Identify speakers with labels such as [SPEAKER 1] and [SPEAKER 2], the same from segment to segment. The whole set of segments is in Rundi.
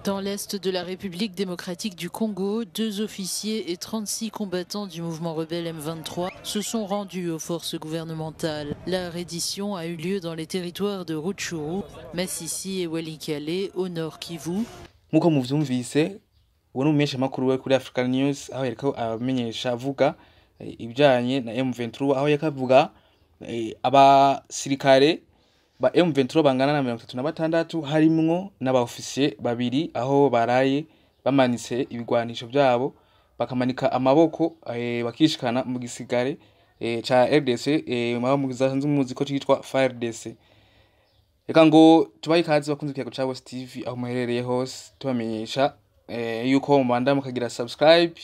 [SPEAKER 1] Dans l'est de la République démocratique du Congo, deux officiers et 36 combattants du mouvement rebelle M23 se sont rendus aux forces gouvernementales. La reddition a eu lieu dans les territoires de Rutshuru, Masisi et Walikale, au nord Kivu.
[SPEAKER 2] Nk'uko muvyumvise, uwo ni umumenyeshamakuru we kuri African News, aho yariko abamenyesha avuga ibijanye na M23, aho yariko avuga abasirikare ba M23 bangana na 36, harimwo n'abaofisiye babiri, aho baraye bamanitse ibigwanisho vyabo, bakamanika amaboko, bakishikana mu gisigare ca RDC, mwaba musanzwe muzi ko citwa FARDC. Reka ngo tubahe ikaze, bakunze ikiyago ca Bose TV, aho muherereye hose, tubamenyesha yuko mubanda mukagira subscribe,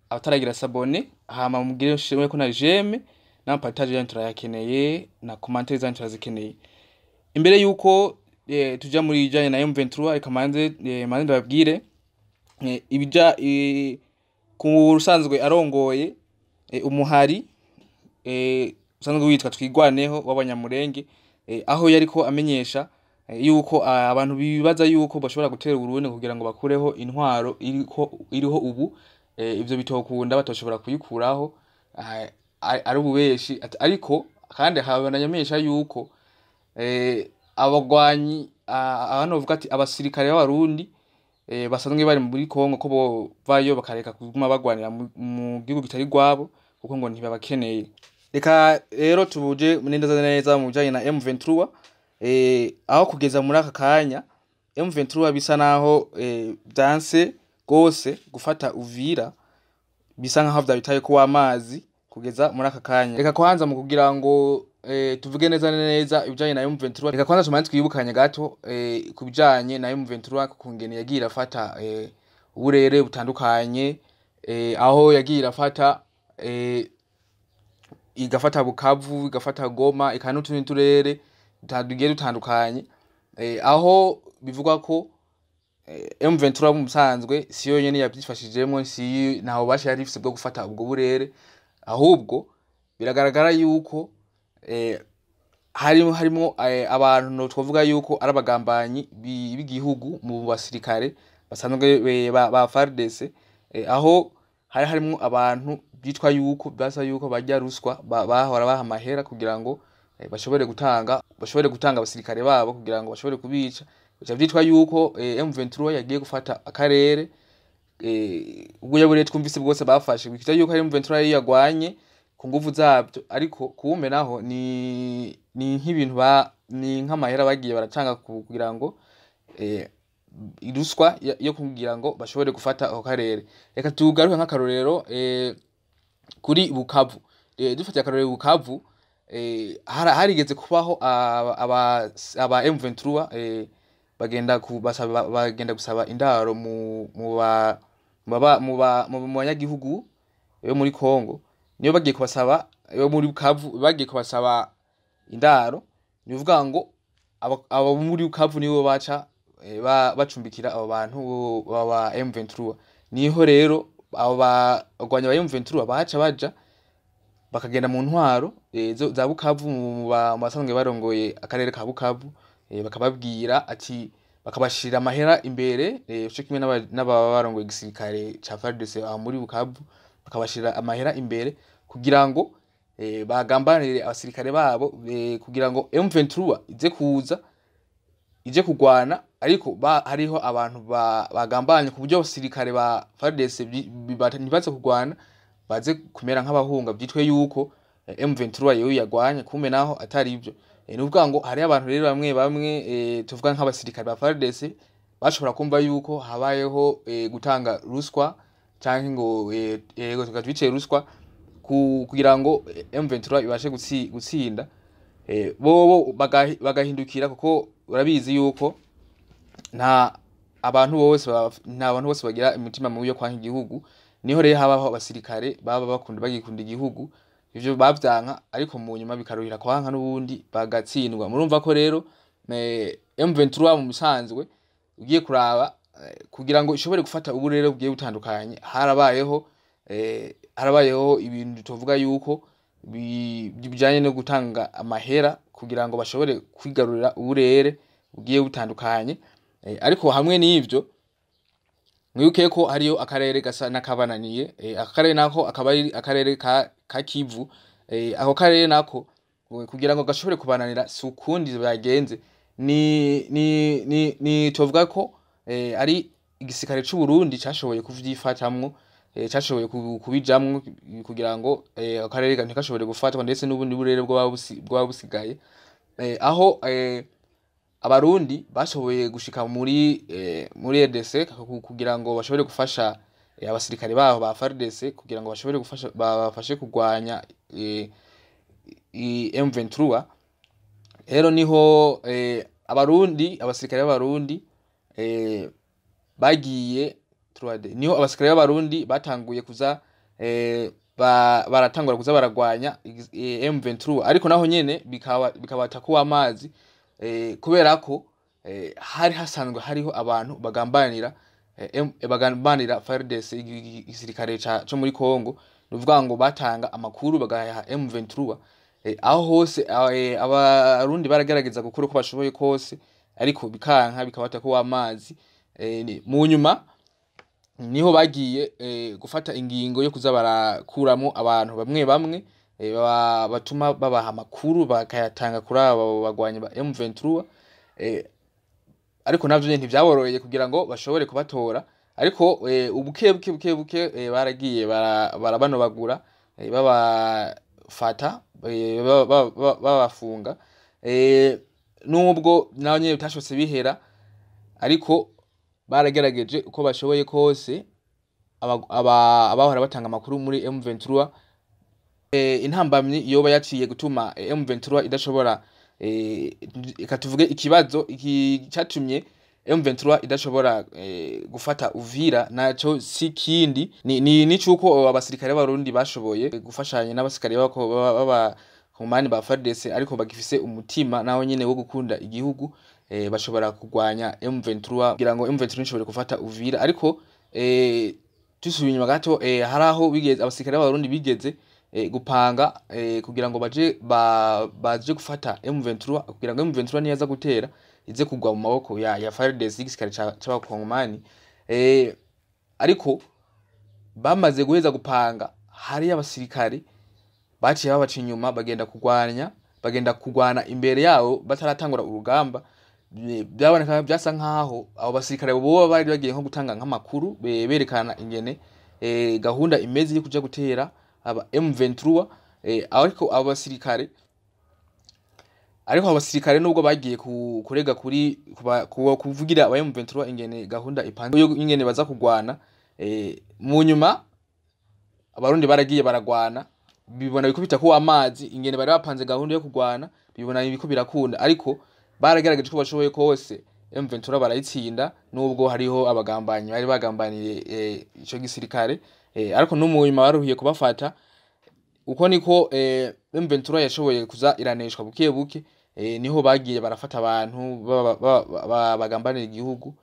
[SPEAKER 2] abataragira s'abonner, hama mugire shimwe ko na j'aime na partage yanyu turayakeneye, na commentaire zanyu turazikeneye. Imbere yuko tuja muri ijanye na M23, reka manze ndababwire ibija ku rusanzwe arongoye umuhari usanzwe witwa Twigwaneho w'Abanyamurenge, aho yariko amenyesha yuko abantu bibaza yuko bashobora gutera Uburundi kugira ngo bakureho intwaro iriko iriho ubu, ivyo bitokunda, batoshobora kuyikuraho, ari ububeshi. Ariko kandi akabandanya amenyesha yuko abagwanyi, hano bavuga ati abasirikare b'Abarundi basanzwe bari muri Kongo, ko bovayo bakareka kuguma bagwanira mu gihugu kitari gwabo, kuko ngo ntibabakeneye. Reka rero tubuje neza neza mu bijanye na M23, aho kugeza muri aka kanya M23 bisa naho vyanse gose gufata Uvira, bisa nkaho vyabitaye ko amazi kugeza muri aka kanya. Reka kwanza mu kugira ngo tuvuge neza neza ibijanye na M23, reka kwanza tumanze twibukanye gato ku bijanye na M23, kungene yagiye irafata uburere butandukanye, aho yagiye irafata, igafata Bukavu, igafata Goma, eka n'utundi turere tugiye dutandukanye, aho bivugwa ko M23 mu busanzwe si yo nyene yavyifashijemwo, si ntaho bubasha yari ifise bwo gufata ubwo burere, ahubwo biragaragara yuko harimwo abantu twovuga yuko ari abagambanyi b'igihugu mu basirikare basanzwe ba FARDC, aho hari harimwo abantu bitwa yuko basa yuko barya ruswa, bahora baha amahera kugira ngo bashobore gutanga abasirikare babo kugira ngo bashobore kubica. Bica vyitwa yuko M23 yagiye gufata akarere, ubwo burere twumvise bwose bafashe, bikita yuko ari M23 yari yagwanye ku nguvu zabyo, ariko kumbe naho ni nk'ibintu ni nk'amahera bagiye baratanga kugira ngo ruswa yo kugira ngo bashobore gufata ako karere. Reka tugaruke nk'akarorero kuri Bukavu. Dufatiye akarorero Bukavu, harigeze kubaho aba M23 bagenda gusaba indaro mu ba mu ba mu ba mu banyagihugu yo muri Kongo. Niyo bagiye kubasaba yo muri Bukavu, bagiye kubasaba indaro, ni uvuga ngo abo muri Bukavu nibo baca bacumbikira abo bantu baba M23. Niho rero abo bagwanya ba M23 baca baja bakagenda mu ntwaro za Bukavu, mu basanzwe barongoye akarere ka Bukavu, bakababwira ati, bakabashira amahera imbere, co kimwe n'ababa barongoye igisirikare ca FARDC aho muri Bukavu, bakabashira amahera imbere kugira ngo bagambanire abasirikare babo, kugira ngo M23 ize kuza ije kugwana, ariko hariho abantu bagambanye ku buryo abasirikare ba FARDC ntibaze kugwana, baze kumera nk'abahunga, byitwe yuko M23 yewe yagwanye, kumbe naho atari ivyo. Ni ukuvuga ngo hariho abantu rero bamwe bamwe, tuvuga nk'abasirikare ba FARDC, bashobora kumva yuko habayeho gutanga ruswa, canke ngo yego tukatwicaye ruswa kugira ngo M23 ibashe gutsinda, bobo bagahindukira, kuko urabizi yuko nta abantu bose bagira imitima mibi yo kwanka igihugu. Niho rero habaho abasirikare baba bakunda bagikunda igihugu, ivyo bavyanka, ariko mu nyuma bikaruhira kwanka n'ubundi bagatsindwa. Murumva ko rero M23 mu bisanzwe ugiye kuraba, kugira ngo ishobore gufata uburere bugiye butandukanye, harabayeho ibintu tuvuga yuko bijanye no gutanga amahera kugira ngo bashobore kwigarurira uburere bugiye butandukanye. Ariko hamwe n'ivyo, mwibuke ko hariyo akarere gasa n'akabananiye. Aka karere nako akaba ari akarere ka Kivu. Ako karere nako kugira ngo gashobore kubananira si ukundi bagenze, ni tovuga ko ari igisirikare c'u Burundi cashoboye kuvyifatamwo, cashoboye kubijamwo kugira ngo akarere ntikashobore gufatwa, ndetse n'ubundi burere bwoba busigaye. Aho abarundi bashoboye gushika muri RDC kugira ngo bashobore gufasha abasirikare baho ba FARDC, kugira ngo bashobore gufasha, babafashe kurwanya M23. Rero niho abarundi, abasirikare b'abarundi bagiye 3D, niho abasirikare b'abarundi batanguye kuza baratangura kuza baragwanya M23. Ariko naho nyene bikabata kuwa amazi, kubera ko hari hasanzwe hariho abantu bagambanira bagambanira FARDC, igisirikare co muri Congo. Nuvuga ngo batanga amakuru bagaha M23. Aho hose abarundi baragerageza gukora uko bashoboye kose, ariko bikanka, bikabata kuwa amazi. Mu nyuma niho bagiye gufata ingingo yo kuza barakuramo abantu bamwe bamwe batuma babaha amakuru, bakayatanga kuri abo bagwanyi ba M23. Ariko navyo nyene ntivyaboroheye kugira ngo bashobore kubatora. Ariko ubuke buke buke buke baragiye barabanobagura, babafata, babafunga. Nubwo naho nyene bitashobotse bihera, ariko baragerageje uko bashoboye kose abahora batanga amakuru muri M23. Intambamyi yoba yaciye gutuma M23 idashobora, reka tuvuge ikibazo iki catumye M23 idashobora gufata Uvira, naco si kindi ni cuko abasirikare b'abarundi bashoboye gufashanya n'abasirikare baba komani ba FARDC, ariko bagifise umutima naho nyene wo gukunda igihugu, bashobora kurwanya M23 kugira ngo M23 ishobore gufata Uvira. Ariko tusubiye inyuma gato, hari aho bigeze abasirikare b'abarundi bigeze gupanga kugira ngo baje gufata M23, kugira ngo M23 niyaza gutera ize kugwa mu maboko ya FARDC, igisirikare c'abakongomani. Ariko bamaze guheza gupanga, hari abasirikare baciye babaca inyuma, bagenda kurwanya, bagenda kurwana imbere yabo bataratangura urugamba. Byaboneka byasa nkaho abo basirikare boba bari bagiye nko gutanga nk'amakuru, berekana ingene gahunda imeze yo kuja gutera aba M23. Ariko abo basirikare nubwo bagiye kurega kuri kuvugira aba M23 ingene gahunda ipanze yo ingene baza kugwana, mu nyuma abarundi baragiye baragwana, bibona bikubita ko amazi ingene bari bapanze gahunda yo kugwana, bibona ibiko birakunda. Ariko baragerageje uko bashoboye kose, M23 barayitsinda, nubwo hariho abagambanyi bari bagambaniye ico gisirikare. Ariko no mu nyuma baruhiye kubafata. Uko niko M23 yashoboye kuza iraneshwa buke buke. Niho bagiye barafata abantu bagambanira igihugu,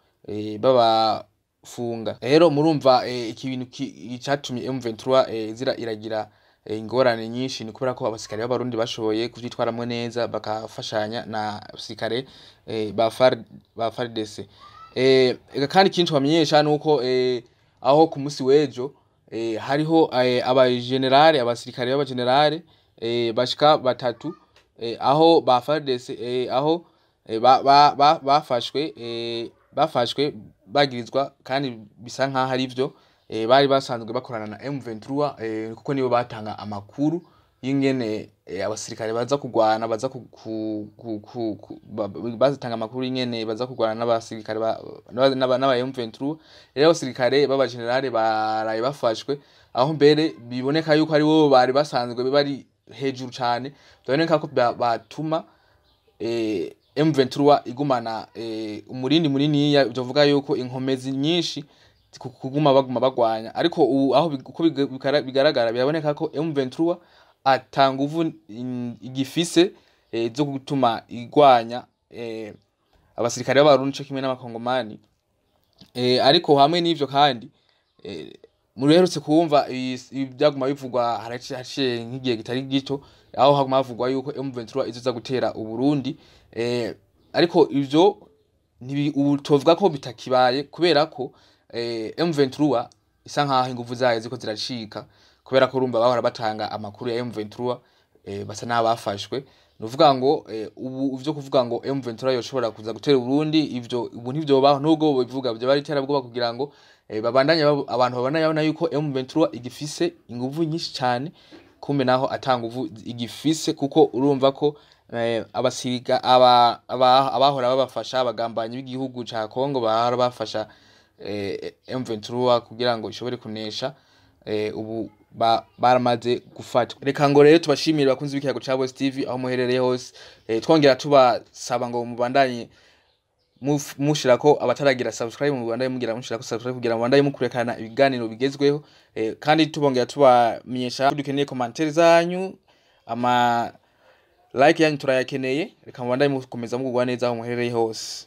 [SPEAKER 2] babafunga. Rero murumva ikintu icatumye M23 zira iragira ingorane nyinshi ni kubera ko abasirikare b'abarundi bashoboye kuvyitwaramwo neza, bakafashanya na abasirikare ba FARDC. Eka kandi ikindi twamenyesha nuko aho ku musi w'ejo hariho abagenerale, abasirikare b'abagenerale bashika batatu, aho ba FARDC, aho bafashwe, bafashwe bagirizwa, kandi bisa nkaho ari vyo, bari basanzwe bakorana na M23, kuko nibo batanga amakuru y'ingene abasirikare baza kugwana, baza ku, ku, ku, ku, ku bazatanga amakuru y'ingene baza kugwana n'abasirikare n'aba M23. Rero abasirikare b'abagenerale baraye bafashwe, aho mbere biboneka yuko ari bo bari basanzwe bari hejuru cane, biboneka ko batuma M23 igumana umurindi muniniya, uvuga yuko inkomezi nyinshi kuguma baguma bagwanya. Ariko ubu aho uko bigaragara, biraboneka ko M23 ata nguvu igifise zo gutuma igwanya abasirikare b'abarundi co kimwe n'abakongomani. Ariko hamwe n'ivyo kandi, mureherutse kumva ibyaguma bivugwa haraciye nk'igihe kitari gito, aho haguma havugwa yuko M23 izoza gutera Uburundi. Ariko ivyo ubu tovuga ko bitakibaye, kubera ko M23 isa nkaho inguvu zayo ziko ziracika, kubera ko urumva bahora batanga amakuru ya M23 basa n'abafashwe. Nuvuga ngo ubu ivyo kuvuga ngo M23 yoshobora kuza gutera Burundi, ivyo ubu ntivyobaho, nubwo bivuga byo bari terabwoba kugira ngo babandanye abantu babandanye babona yuko M23 igifise inguvu nyinshi cyane, kumbe naho atanga nguvu igifise, kuko urumva ko abasiga abahora babafasha, abagambanyi b'igihugu ca Kongo bahora bafasha M23 kugira ngo ishobore kunesha, ubu baramaze gufatwa. Reka ngo rero tubashimire, bakunzi b'ikiyago ca Boss TV, aho muherereye hose, twongera tubasaba ngo mubandanye mushirako abataragira subscribe, mubandanye mugira mushirako subscribe kugira mubandanye mukurekana ibiganiro bigezweho, kandi tubongera tubamenyesha dukeneye commentaire zanyu, ama like yanyu turayakeneye. Reka mubandanye mukomeza mugubwa neza aho muherereye hose.